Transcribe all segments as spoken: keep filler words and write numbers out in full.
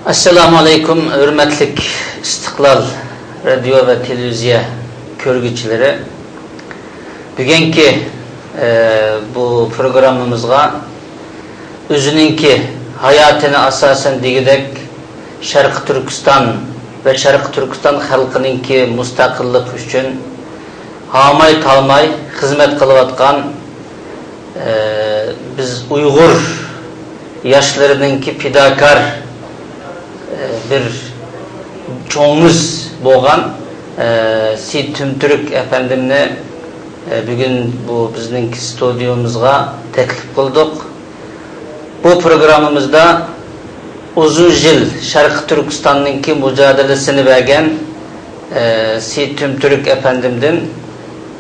ئەسسالامۇ ئەلەيكۇم، ھۆرمەتلىك ئىستىقلال رادىيو ۋە تېلېۋىزىيە كۆرگۈچىلىرى. بۈگۈنكى، ئە، بۇ پروگراممىمىزغا ئۆزىنىڭكى ھاياتىنى ئاساسەن دېگۈدەك شەرقىي تۈركىستان ۋە شەرقىي تۈركىستان خەلقىنىڭكى مۇستەقىللىقى ئۈچۈن ھاماي تالماي خىزمەت قىلىۋاتقان، ئە، بىز ئۇيغۇر ياشلىرىنىڭكى پىداكار، ئە، بىر چوڭىمىز بولغان، ئە، سېيىت تۈمتۈرك ئەپەندىمنى، ئە، بۈگۈن بۇ بىزنىڭكى ستۇدىيومىزغا تەكلىپ قىلدۇق. بۇ پروگراممىمىزدا ئۇزۇن يىل شەرقىي تۈركىستاننىڭكى مۇجادىلىسىنى بەرگەن، ئە، سېيىت تۈمتۈرك ئەپەندىمدىن،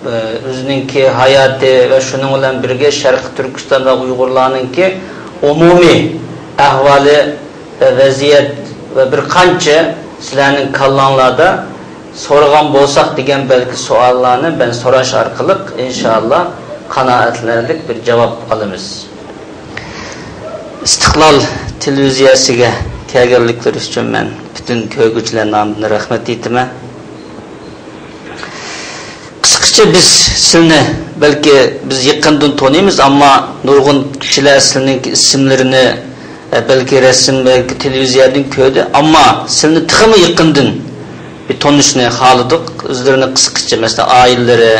ئە، ئۆزىنىڭكى ھاياتى ۋە شۇنىڭ بىلەن بىرگە شەرقىي تۈركىستان ۋە ئۇيغۇرلارنىڭكى ئومۇمىي ئەھۋالى ۋە ۋەزىيەت ۋە بىر قانچە سىلەرنىڭ كاللاڭلاردا سورىغان بولساق دېگەن بەلكى سوئاللارنى مەن سوراش ئارقىلىق ئىنشائاللا قانائەتلىنەرلىك بىر جاۋاب ئالىمىز. ئىستىقلال تېلېۋىزىيەسىگە كەلگەنلىكلىرى ئۈچۈن مەن پۈتۈن كۆرگۈچىلەر نامىدىن رەھمەت ئېيتىمەن. قىسقىچە بىز سىلنى بەلكى بىز يېقىندىن تونۇيمىز، ئەمما نۇرغۇن كىشىلەر سىلىنىڭ ئىسىملىرىنى، ئە، بەلكى رەسىم، بەلكى تېلېۋىزىيەدىن كۆردى، ئەمما سىلىنى تېخىمۇ يېقىندىن بىر تونۇشنى خالىدۇق. ئۆزلىرىنى قىسقىچە، مەسىلەن، ئائىلىلىرى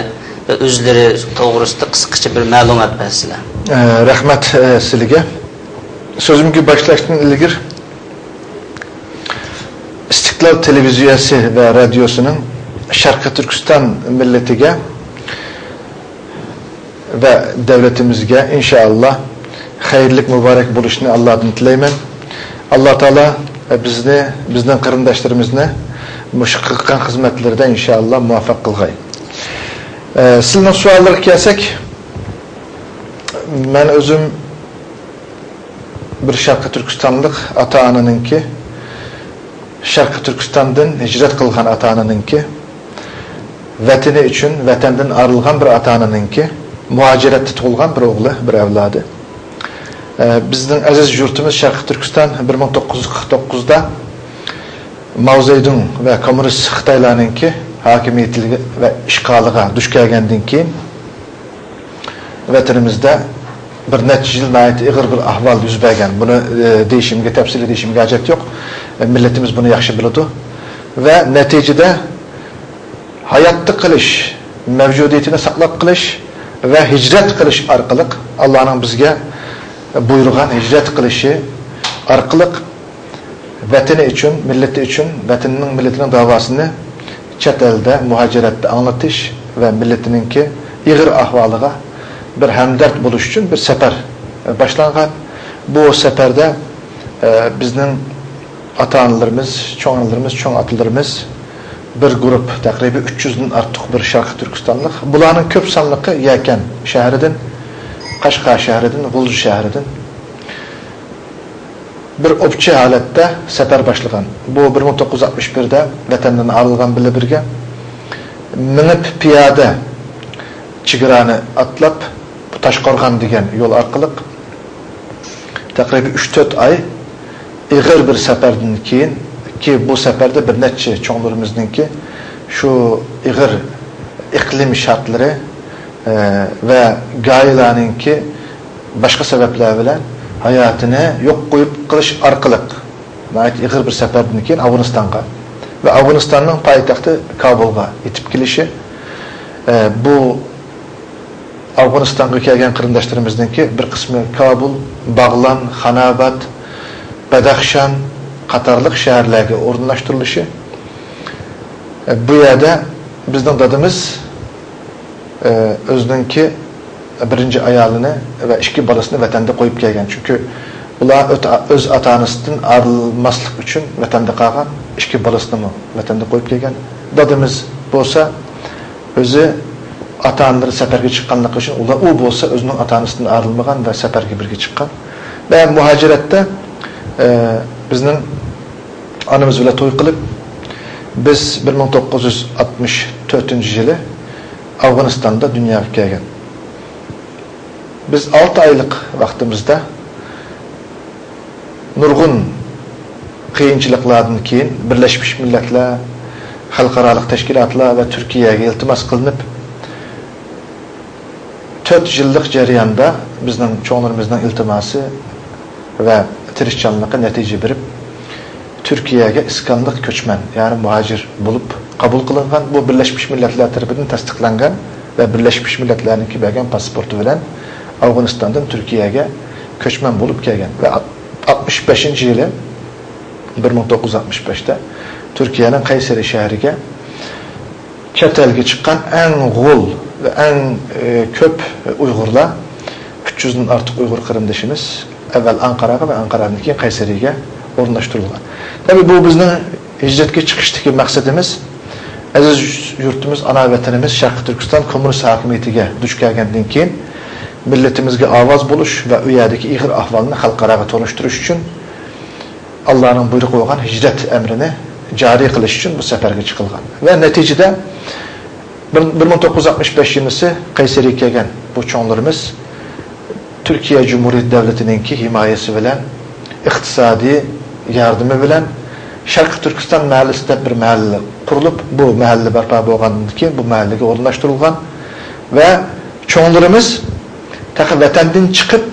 ۋە ئۆزلىرى توغرىسىدا قىسقىچە بىر مەلۇمات بەرسىلەر. ئە، رەھمەت، ئە، سىلىگە. سۆزۈمگە باشلاشتىن ئىلگىر ئىستىقلال تېلېۋىزىيەسى ۋە رادىيوسىنىڭ شەرقىي تۈركىستان مىللىتىگە ۋە دۆلىتىمىزگە ئىنشائاللا خەيرلىك، مۇبارەك بولۇشىنى ئاللادىن تىلەيمەن. ئاللا تائالا بىزنى، بىزنىڭ قېرىنداشلىرىمىزنى مۇشۇ قىلغان خىزمەتلىرىدە ئىنشائاللا مۇۋەپپەق قىلغاي. ئە، سىلىنىڭ سوئاللىرىغا كەلسەك، مەن ئۆزۈم بىر شەرقىي تۈركىستانلىق ئاتا-ئانىنىڭكى، شەرقىي تۈركىستاندىن ھىجرەت قىلغان ئاتا-ئانىنىڭكى، ۋەتىنى ئۈچۈن ۋەتەندىن ئايرىلغان بىر ئاتا-ئانىنىڭكى، مۇھاجىرەتتە تۇغۇلغان بىر ئوغلى، بىر ئەۋلادى. ئە، بىزنىڭ ئەزىز يۇرتىمىز شەرقىي تۈركىستان بىر مىڭ توققۇز يۈز قىرىق توققۇزدا ماۋزېدۇڭ ۋە كوممۇنىست خىتايلارنىڭكى ھاكىمىيىتىگە ۋە ئىشغالىغا دۇچ كەلگەندىن كېيىن، ۋەتىنىمىزدە بىر نەچچە يىل ناھايىتى ئېغىر بىر ئەھۋال يۈز بەرگەن. بۇنى، ئە، دېيىشىمگە، تەپسىلىي دېيىشىمگە ھاجەت يوق. ئە، مىللىتىمىز بۇنى ياخشى بىلىدۇ. ۋە نەتىجىدە ھاياتتا قېلىش، مەۋجۇدىيىتىنى ساقلاپ قېلىش ۋە ھىجرەت قىلىش ئارقىلىق، ئاللانىڭ بىزگە بۇيرۇغان ھىجرەت قىلىشى ئارقىلىق ۋەتىنى ئۈچۈن، مىللىتى ئۈچۈن، ۋەتىنىنىڭ، مىللىتىنىڭ داۋاسىنى چەت ئەلدە، مۇھاجىرەتتە ئاڭلىتىش ۋە مىللىتىنىڭكى ئېغىر ئەھۋالىغا بىر ھەمدەرد بولۇش ئۈچۈن بىر سەپەر باشلانغان. بۇ سەپەردە، ئە، بىزنىڭ ئاتا-ئانىلىرىمىز، چوڭ ئانىلىرىمىز، چوڭ ئاتىلىرىمىز، بىر گۇرۇپ، تەقرىبەن ئۈچ يۈزدىن ئارتۇق بىر شەرقىي تۈركىستانلىق. بۇلارنىڭ كۆپ سانلىقى يەكەن شەھىرىدىن، قەشقەر شەھىرىدىن، غۇلجا شەھىرىدىن بىر ئوپچە ھالەتتە سەپەر باشلىغان. بۇ بىر مىڭ توققۇز يۈز ئاتمىش بىردە ۋەتەندىن ئايرىلغان بىلەن بىرگە مېڭىپ پىيادە چېگرانى ئاتلاپ، تاشقورغان دېگەن يول ئارقىلىق تەقرىبەن ئۈچ تۆت ئاي ئېغىر بىر سەپەردىن كېيىن، كى، بۇ سەپەردە بىر نەچچە چوڭلىرىمىزنىڭكى شۇ ئېغىر ئىقلىم شارتلىرى، ئە، ۋە گاھىلارنىڭكى باشقا سەۋەبلەر بىلەن ھاياتىنى يوق قويۇپ قېلىش ئارقىلىق ناھايىتى ئېغىر بىر سەپەردىن كېيىن ئافغانىستانغا ۋە ئافغانىستاننىڭ پايتەختى كابۇلغا يېتىپ كېلىشى، ئە، بۇ ئافغانىستانغا كەلگەن قېرىنداشلىرىمىزنىڭكى بىر قىسمى كابۇل، باغلان، خانابات، بەدەخشان قاتارلىق شەھەرلەرگە ئورۇنلاشتۇرۇلۇشى. بۇ يەردە بىزنىڭ دادىمىز، ئۆزىنىڭكى بىرىنچى ئايالىنى ۋە ئىككى بالىسىنى ۋەتەندە قويۇپ كەلگەن. چۈنكى ئۇلار ئۆت-، ئۆز ئاتا-ئانىسىدىن ئايرىلماسلىق ئۈچۈن ۋەتەندە قالغان، ئىككى بالىسىنىمۇ ۋەتەندە قويۇپ كەلگەن. دادىمىز بولسا ئۆزى ئاتا-ئانىلىرى سەپەرگە چىققانلىقى ئۈچۈن ئۇلار، ئۇ بولسا ئۆزىنىڭ ئاتا-ئانىسىدىن ئايرىلمىغان ۋە سەپەرگە بىرگە چىققان. ۋە مۇھاجىرەتتە، ئە، بىزنىڭ ئانىمىز بىلەن توي قىلىپ، بىز بىر مىڭ توققۇز يۈز ئاتمىش تۆتىنچى يىلى ئافغانىستاندا دۇنياغا كەلگەن. بىز ئالتە ئايلىق ۋاقتىمىزدا نۇرغۇن قىيىنچىلىقلاردىن كېيىن بىرلەشمىش مىللەتلەر، خەلقئارالىق تەشكىلاتلار ۋە تۈركىيەگە ئىلتىماس قىلىنىپ، تۆت يىللىق جەرياندا بىزنىڭ چوڭلىرىمىزنىڭ ئىلتىماسى ۋە تىرىشچانلىقى نەتىجە بېرىپ، تۈركىيەگە ئىسكانلىق كۆچمەن، يەنى مۇھاجىر بولۇپ قوبۇل قىلىنغان. بۇ بىرلەشمىش مىللەتلەر تەرىپىدىن تەستىقلانغان ۋە بىرلەشمىش مىللەتلەرنىڭكى بەرگەن پاسپورتى بىلەن ئافغانىستاندىن تۈركىيەگە كۆچمەن بولۇپ كەلگەن ۋە ئاتمىش بەشىنچى يىلى، بىر مىڭ توققۇز يۈز ئاتمىش بەشتە تۈركىيەنىڭ قەيسەرى شەھىرىگە چەت ئەلگە چىققان ئەڭ غول ۋە ئەڭ، ئى، كۆپ ئۇيغۇرلار، ئۈچ يۈزدىن ئارتۇق ئۇيغۇر قېرىندىشىمىز ئەۋۋەل ئانقاراغا ۋە ئانقارادىن كېيىن قەيسەرىگە ئورۇنلاشتۇرۇلغان. تەبىئىي، بۇ بىزنىڭ ھىجرەتكە چىقىشتىكى مەقسىتىمىز، ئەزىز يۇرتىمىز، ئانا ۋەتىنىمىز شەرقىي تۈركىستان كوممۇنىست ھاكىمىيىتىگە دۇچ كەلگەندىن كېيىن، مىللىتىمىزگە ئاۋاز بولۇش ۋە ئۇ يەردىكى ئېغىر ئەھۋالنى خەلقئاراغا تونۇشتۇرۇش ئۈچۈن، ئاللانىڭ بۇيرۇقى بولغان ھىجرەت ئەمرىنى جارى قىلىش ئۈچۈن بۇ سەپەرگە چىقىلغان. ۋە نەتىجىدە، بىر، بىر مىڭ توققۇز يۈز ئاتمىش بەش يىلىسى قەيسەرىگە كەلگەن بۇ چوڭلىرىمىز تۈركىيە جۇمھۇرىيەت دەۋلىتىنىڭكى ھىمايىسى بىلەن، ئىقتىسادىي ياردىمى بىلەن شەرقىي تۈركىستان مەھەللىسى دەپ بىر مەھەللە قۇرۇلۇپ، بۇ مەھەللە بەرپا بولغاندىن كېيىن بۇ مەھەللىگە ئورۇنلاشتۇرۇلغان ۋە چوڭلىرىمىز تېخى ۋەتەندىن چىقىپ،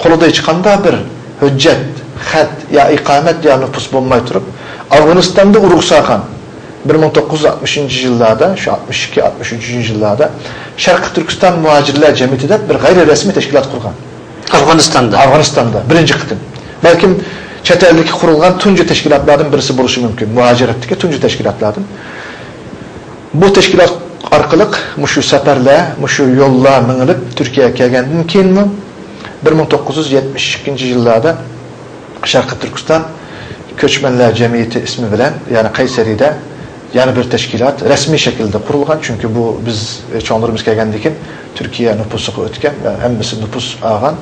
قولىدا ھېچقانداق بىر ھۆججەت، خەت يا ئىقامەت يا نوپۇس بولماي تۇرۇپ، ئافغانىستاندا ئۇرۇق سالغان، بىر مىڭ توققۇز يۈز ئاتمىشىنچى يىللاردا، شۇ ئاتمىش ئىككى، ئاتمىش ئۈچىنچى يىللاردا شەرقىي تۈركىستان مۇھاجىرلار جەمئىيىتى دەپ بىر غەيرىي رەسمىي تەشكىلات قۇرغان. ئافغانىستاندا. ئافغانىستاندا بىرىنچى قېتىم. بەلكىم چەت ئەلدىكى قۇرۇلغان تۇنجى تەشكىلاتلاردىن بىرسى بولۇشى مۇمكىن. مۇھاجىرەتتىكى تۇنجى تەشكىلاتلاردىن. بۇ تەشكىلات ئارقىلىق مۇشۇ سەپەرلەر، مۇشۇ يوللار مېڭىلىپ، تۈركىيەگە كەلگەندىن كېيىنمۇ بىر مىڭ توققۇز يۈز يەتمىش ئىككىنچى يىللاردا شەرقىي تۈركىستان كۆچمەنلەر جەمئىيىتى ئىسمى بىلەن، يەنى قەيسەرىدە يەنە بىر تەشكىلات رەسمىي شەكىلدە قۇرۇلغان. چۈنكى بۇ بىز، ئە، چوڭلىرىمىز كەلگەندىن كېيىن تۈركىيە نوپۇسىغا ئۆتكەن ۋە ھەممىسى نوپۇس ئالغان،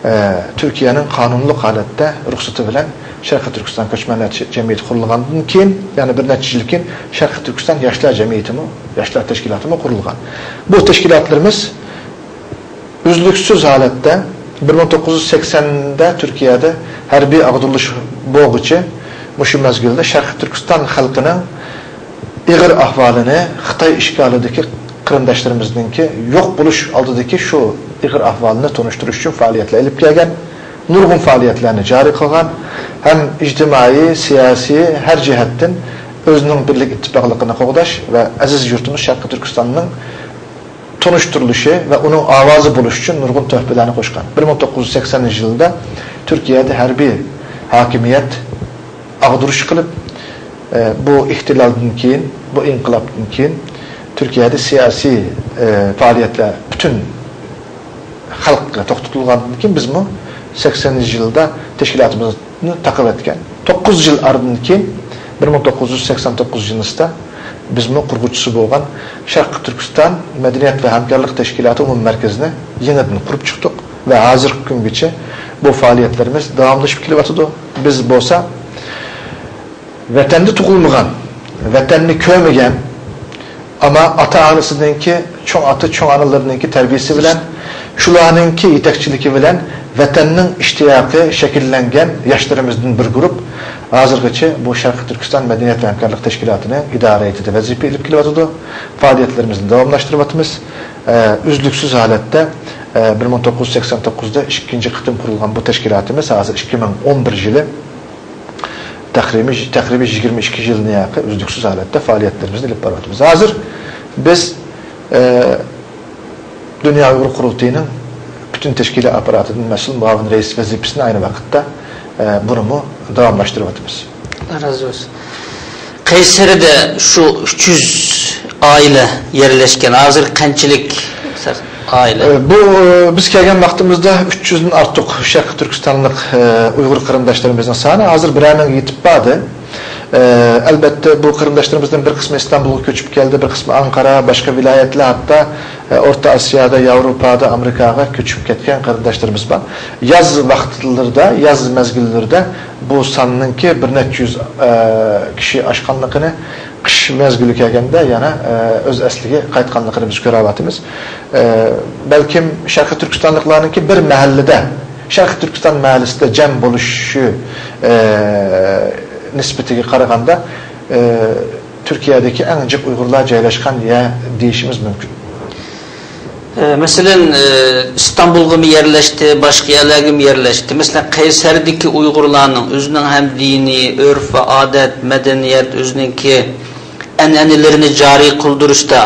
ئە، تۈركىيەنىڭ قانۇنلۇق ھالەتتە رۇخسىتى بىلەن شەرقىي تۈركىستان كۆچمەنلەر جەمئىيىتى قۇرۇلغاندىن كېيىن، يەنە بىر نەچچە يىل كېيىن شەرقىي تۈركىستان ياشلار جەمئىيىتىمۇ، ياشلار تەشكىلاتىمۇ قۇرۇلغان. بۇ تەشكىلاتلىرىمىز ئۈزلۈكسىز ھالەتتە بىر مىڭ توققۇز يۈز سەكسەندە تۈركىيەدە ھەربىي ئاغدۇرۇلۇش بولغۇچە مۇشۇ مەزگىلدە شەرقىي تۈركىستان خەلقىنىڭ ئېغىر ئەھۋالىنى، خىتاي ئىشغالىدىكى قېرىنداشلىرىمىزنىڭكى يوق بولۇش ئالدىدىكى شۇ ئېغىر ئەھۋالىنى تونۇشتۇرۇش ئۈچۈن پائالىيەتلەر ئېلىپ كەلگەن، نۇرغۇن پائالىيەتلەرنى جارى قىلغان ھەم ئىجتىمائىي، سىياسىي، ھەر جەھەتتىن ئۆزىنىڭ بىرلىك ئىتتىپاقلىقىنى قوغداش ۋە ئەزىز يۇرتىمىز شەرقىي تۈركىستاننىڭ تونۇشتۇرۇلۇشى ۋە ئۇنىڭ ئاۋازى بولۇش ئۈچۈن نۇرغۇن تۆھپىلەرنى قوشقان. بىر مىڭ توققۇز يۈز سەكسەنىنچى يىلدا تۈركىيەدە ھەربىي ھاكىمىيەت ئاغدۇرۇش قىلىپ، ئە، بۇ ئىھتىلالدىن كېيىن، بۇ ئىنقىلابتىن كېيىن تۈركىيەدە سىياسىي، ئە، پائالىيەتلەر پۈتۈن خەلققە توختىتىلغاندىن كېيىن، بىزمۇ سەكسەنىنچى يىلدا تەشكىلاتىمىزنى تاقىۋەتكەن. توققۇز يىل ئارىدىن كېيىن، بىر مىڭ توققۇز يۈز سەكسەن توققۇزىنچى يىلىسىدا بىزمۇ قۇرغۇچىسى بولغان شەرقىي تۈركىستان مەدەنىيەت ۋە ھەمكارلىق تەشكىلاتى ئومۇمىي مەركىزىنى يېڭىدىن قۇرۇپ چىقتۇق ۋە ھازىرقى كۈنگىچە بۇ پائالىيەتلىرىمىز داۋاملىشىپ كېلىۋاتىدۇ. بىز بولسا ۋەتەندە تۇغۇلمىغان، ۋەتەننى كۆرمىگەن، ئەمما ئاتا-ئانىسىنىڭكى، چوڭ ئاتا، چوڭ ئانىلىرىنىڭكى تەربىيىسى بىلەن، شۇلارنىڭكى يېتەكچىلىكى بىلەن ۋەتەننىڭ ئىشتىياقى شەكىللەنگەن ياشلىرىمىزدىن بىر گۇرۇپ ھازىرغىچە بۇ شەرقىي تۈركىستان مەدەنىيەت ۋە ھەمكارلىق تەشكىلاتىنىڭ ئىدارە ھەيئىتىدە ۋەزىپە ئېلىپ كېلىۋاتىدۇ. پائالىيەتلىرىمىزنى داۋاملاشتۇرۇۋاتىمىز. ئە، ئۈزلۈكسىز ھالەتتە، ئە، بىر مىڭ توققۇز يۈز سەكسەن توققۇزدا ئىككىنچى قېتىم قۇرۇلغان بۇ تەشكىلاتىمىز ھازىر ئىككى مىڭ ئون بىر يىلى تەقرىبىي، تەقرىبىي يىگىرمە ئىككى يىلنى يېقىن ئۈزلۈكسىز ھالەتتە پائالىيەتلىرىمىزنى ئېلىپ بارىۋاتىمىز. ھازىر بىز، ئە، دۇنيا ئۇيغۇر قۇرۇلتىيىنىڭ پۈتۈن تەشكىلىي ئاپپاراتىدىن مەسئۇل مۇئاۋىن رەئىس ۋەزىپىسىنى ئەينى ۋاقىتتا، ئە، بۇنىمۇ داۋاملاشتۇرۇۋاتىمىز. ئاللا رازى بولسۇن. قەيسەرىدە شۇ ئۈچ يۈز ئائىلە يەرلەشكەن. ھازىر قانچىلىك ئائىلە؟ ئە، بۇ، ئە، بىز كەلگەن ۋاقتىمىزدا ئۈچ يۈزدىن ئارتۇق شەرقىي تۈركىستانلىق، ئە، ئۇيغۇر قېرىنداشلىرىمىزنىڭ سانى ھازىر بىرەر مىڭغا يېتىپ باردى. ئە، ئەلبەتتە، بۇ قېرىنداشلىرىمىزدىن بىر قىسمى ئىستانبۇلغا كۆچۈپ كەلدى، بىر قىسمى ئانقارا، باشقا ۋىلايەتلەر، ھەتتا، ئە، ئورتا ئاسىيادا، ياۋروپادا، ئامېرىكاغا كۆچۈپ كەتكەن قېرىنداشلىرىمىز بار. ياز ۋاقىتلىرىدا، ياز مەزگىللىرىدە بۇ ساننىڭكى بىر نەچچە يۈز، ئە، كىشى ئاشقانلىقىنى، قىش مەزگىلى كەلگەندە يەنە، ئە، ئۆز ئەسلىگە قايتقانلىقىنى بىز كۆرۈۋاتىمىز. ئە، بەلكىم شەرقىي تۈركىستانلىقلارنىڭكى بىر مەھەللىدە، شەرقىي تۈركىستان مەھەللىسىدە جەم بولۇشۇشى، ئە، نىسبىتىگە قارىغاندا، ئى، تۈركىيەدىكى ئەڭ جىق ئۇيغۇرلار جايلاشقان يەر دېيىشىمىز مۇمكىن. ئى، مەسىلەن، ئى، ئىستانبۇلغىمۇ يەرلەشتى، باشقا يەرلەرگىمۇ يەرلەشتى. مەسىلەن، قەيسەردىكى ئۇيغۇرلارنىڭ ئۆزىنىڭ ھەم دىنىي، ئۆرپ ۋە ئادەت، مەدەنىيەت، ئۆزىنىڭكى ئەنئەنىلىرىنى جارى قىلدۇرۇشتا،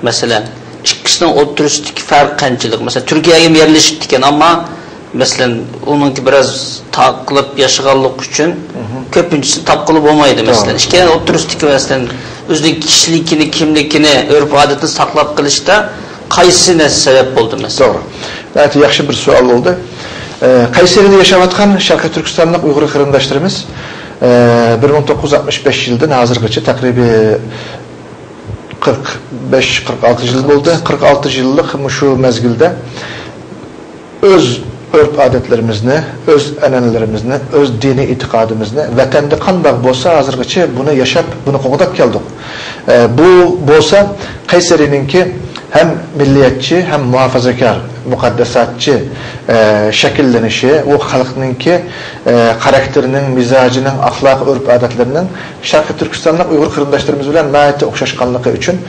مەسىلەن، ئىككىسىنىڭ ئوتتۇرىسىدىكى پەرق قانچىلىك؟ مەسىلەن، تۈركىيەگىمۇ يەرلىشىپتىكەن، ئەمما، مەسىلەن، ئۇنىڭكى بىراز تاقىلىپ ياشىغانلىقى ئۈچۈن كۆپىنچىسىنى تاپقىلى بولمايدۇ. مەسىلەن، توغرا. ئىككىيلەننىڭ ئوتتۇرىسىدىكى، مەسىلەن، ئۆزىنىڭ كىشىلىكىنى، كىملىكىنى، ئۆرپ-ئادىتىنى ساقلاپ قېلىشتا قايسى نەرسە سەۋەب بولدى، مەسىلەن؟ توغرا. ناھايىتى ياخشى بىر سوئال بولدى. ئە، قەيسەرىدە ياشاۋاتقان شەرقىي تۈركىستانلىق ئۇيغۇر قېرىنداشلىرىمىز، ئە، بىر مىڭ توققۇز يۈز ئاتمىش بەش يىلدىن ھازىرغىچە تەقرىبىي قىرىق بەش، قىرىق ئالتە يىل بولدى. قىرىق ئالتە يىللىق مۇشۇ مەزگىلدە ئۆز ئۆرپ-ئادەتلىرىمىزنى، ئۆز ئەنئەنىلىرىمىزنى، ئۆز دىنىي ئېتىقادىمىزنى، ۋەتەندە قانداق بولسا، ھازىرغىچە بۇنى ياشاپ، بۇنى قوغداپ كەلدۇق. ئە، بۇ بولسا قەيسەرىنىڭكى ھەم مىللىيەتچى، ھەم مۇھاپىزەكار، مۇقەددەساتچى، ئە، شەكىللىنىشى، ئۇ خەلقنىڭكى، ئە، خاراكتېرىنىڭ، مىزاجىنىڭ، ئەخلاق، ئۆرپ-ئادەتلىرىنىڭ شەرقىي تۈركىستانلىق ئۇيغۇر قېرىنداشلىرىمىز بىلەن ناھايىتى ئوخشاشقانلىقى ئۈچۈن،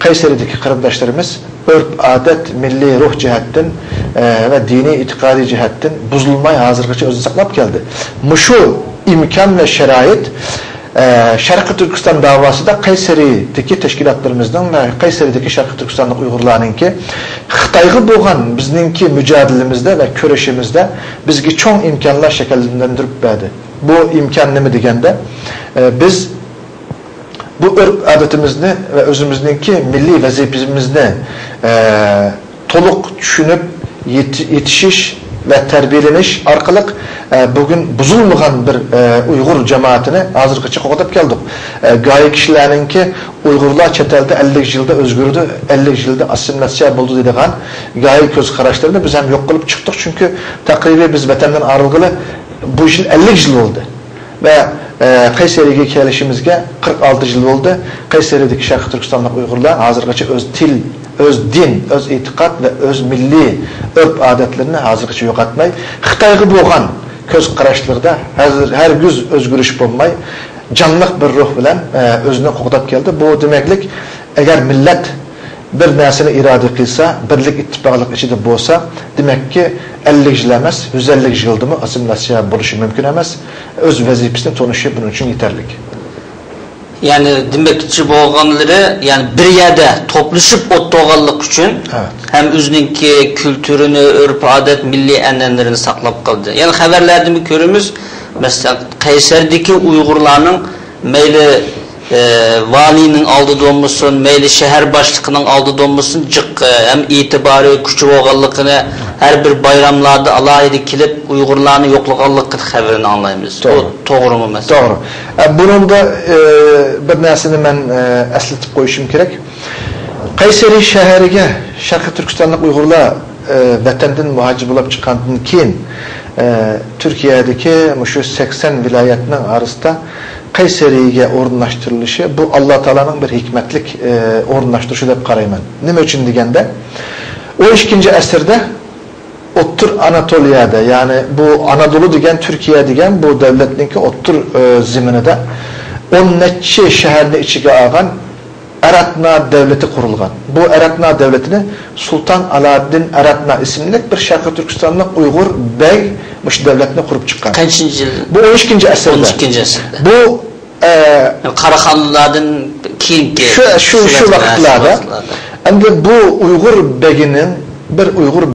قەيسەرىدىكى قېرىنداشلىرىمىز ئۆرپ-ئادەت، مىللىي روھ جەھەتتىن، ئە، ۋە دىنىي ئېتىقادىي جەھەتتىن بۇزۇلماي ھازىرغىچە ئۆزىنى ساقلاپ كەلدى. مۇشۇ ئىمكان ۋە شارائىت، ئە، شەرقىي تۈركىستان داۋاسىدا قەيسەرىدىكى تەشكىلاتلىرىمىزنىڭ ۋە قەيسەرىدىكى شەرقىي تۈركىستانلىق ئۇيغۇرلارنىڭكى خىتايغا بولغان بىزنىڭكى مۇجادىلىمىزدە ۋە كۈرىشىمىزدە بىزگە چوڭ ئىمكانلار شەكىللەندۈرۈپ بەردى. بۇ ئىمكان نېمە دېگەندە، ئە، بىز بۇ ئۆرپ-ئادىتىمىزنى ۋە ئۆزىمىزنىڭكى مىللىي ۋەزىپىمىزنى، ئە، تولۇق چۈشىنىپ يېتى-، يېتىشىش ۋە تەربىيەلىنىش ئارقىلىق، ئە، بۈگۈن بۇزۇلمىغان بىر، ئە، ئۇيغۇر جامائىتىنى ھازىرغىچە قوغداپ كەلدۇق. ئە، گاھى كىشىلەرنىڭكى ئۇيغۇرلار چەت ئەلدە ئەللىك يىلدا ئۆزگىرىدۇ، ئەللىك يىلدا ئاسسىمىلياتسىيە بولىدۇ دەيدىغان گاھى كۆز قاراشلىرىنى بىز ھەم يوق قىلىپ چىقتۇق، چۈنكى تەقرىبىي بىز ۋەتەندىن ئايرىلغىلى بۇ يىل ئەللىك يىل بولدى. ۋە، ئە، قەيسەرىگە كېلىشىمىزگە قىرىق ئالتە يىل بولدى. قەيسەرىدىكى شەرقىي تۈركىستانلىق ئۇيغۇرلار ھازىرغىچە ئۆز تىل، ئۆز دىن، ئۆز ئېتىقاد ۋە ئۆز مىللىي ئۆرپ-ئادەتلىرىنى ھازىرغىچە يوقاتماي، خىتايغا بولغان كۆز قاراشلىرىدا ھەزىر-، ھەرگىز ئۆزگىرىش بولماي، جانلىق بىر روھ بىلەن، ئە، ئۆزىنى قوغداپ كەلدى. بۇ دېمەكلىك، ئەگەر مىللەت بىر نەرسىنى ئىرادە قىلسا، بىرلىك ئىتتىپاقلىق ئىچىدە بولسا، دېمەككى، ئەللىك يىل ئەمەس، يۈز ئەللىك يىلدىمۇ ئاسسىمىلياتسىيە بولۇشى مۇمكىن ئەمەس. ئۆز ۋەزىپىسىنى تونۇشى بۇنىڭ ئۈچۈن يېتەرلىك. يەنى دېمەكچى بولغانلىرى، يەنى بىر يەردە توپلىشىپ ئولتۇرغانلىقى ئۈچۈن ئەۋەت. ھەم ئۆزىنىڭكى كۈلتۈرىنى، ئۆرپ-ئادەت، مىللىي ئەنئەنىلىرىنى ساقلاپ قالدى. يەنى خەۋەرلەردىمۇ كۆرىمىز، مەسىلەن، قەيسەردىكى ئۇيغۇرلارنىڭ مەيلى، ئە، ۋالىينىڭ ئالدىدا بولمىسۇن، مەيلى شەھەر باشلىقىنىڭ ئالدىدا بولمىسۇن، جىق، ئە، ھەم ئېتىبارى، كۈچى بولغانلىقىنى ھەر بىر بايراملاردا ئالاھىدە كېلىپ، ئۇيغۇرلارنى يوقلىغانلىقى خەۋىرىنى ئاڭلايمىز. بۇ توغرا. توغرىمۇ، مەسىلەن؟ توغرا. ئە، بۇنىڭدا، ئە، بىر نەرسىنى مەن، ئە، ئەسلىتىپ قويۇشۇم كېرەك. قەيسەرى شەھىرىگە شەرقىي تۈركىستانلىق ئۇيغۇرلار، ئە، ۋەتەندىن مۇھاجىر بولۇپ چىققاندىن كېيىن، ئە، تۈركىيەدىكى مۇشۇ سەكسەن ۋىلايەتنىڭ ئارىسىدا قەيسەرىگە ئورۇنلاشتۇرۇلۇشى، بۇ ئاللا تائالانىڭ بىر ھېكمەتلىك، ئە، ئورۇنلاشتۇرۇشى دەپ قارايمەن. نېمە ئۈچۈن دېگەندە، ئون ئىككىنچى ئەسىردە ئوتتۇر ئاناتولىيەدە، يەنى بۇ ئانادولۇ دېگەن، تۈركىيە دېگەن بۇ دۆلەتنىڭكى ئوتتۇر، ئە، زېمىنىدا ئون نەچچە شەھەرنى ئىچىگە ئالغان ئەراتنا دەۋلىتى قۇرۇلغان. بۇ ئەراتنا دەۋلىتىنى سۇلتان ئالادىن ئەراتنا ئىسىملىك بىر شەرقىي تۈركىستانلىق ئۇيغۇر بەگ مۇشۇ دەۋلەتنى قۇرۇپ چىققان. قانچىنچى يىل؟ بۇ ئون ئىككىنچى ئەسىردە. ئون ئىككىنچى ئەسىردە. بۇ، ئە، قاراخانلىلاردىن كېيىنكى شۇ، شۇ، شۇ ۋاقىتلاردا. شۇ ۋاقىتلاردا. ئەمدى بۇ ئۇيغۇر بېگىنىڭ، بىر ئۇيغۇر